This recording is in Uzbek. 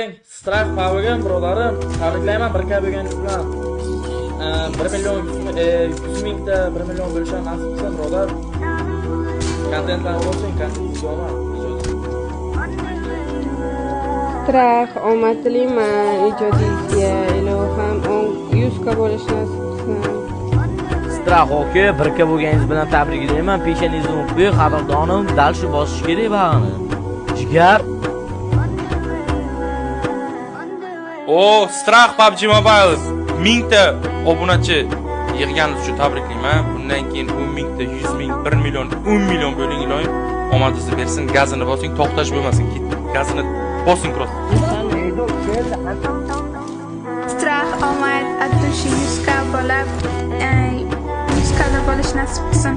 Strah Power'im, birodarim, tabriklayman 1K bo'lganingiz bilan. 1 million 100 mingta 1 million bo'lishi ham nasib qilsin, birodar. Kontentlarni bosing, kontentingizga omad. Strah, omad tilayman ijodingizga. Ilohim 100K bo'lish nasib qilsin. Strah aka, 1K bo'lganingiz bilan tabriklayman. Peshanangizni o'pib, qadrdonim, дальше bosish kerak bag'ini. Jigar. O, Strah PUBG Mobile 1000 ta obunachi yig'ganingiz uchun tabriklayman. Bundan keyin 10 mingta, 100 ming, 1 million, 10 million bo'ling iloyim. Omadingizni bersin, gazini bosing, to'xtash bo'lmasin. Gazini bosing просто. Strah, omad, от души 100K bo'lib, 100K da bo'lish nasib qilsin.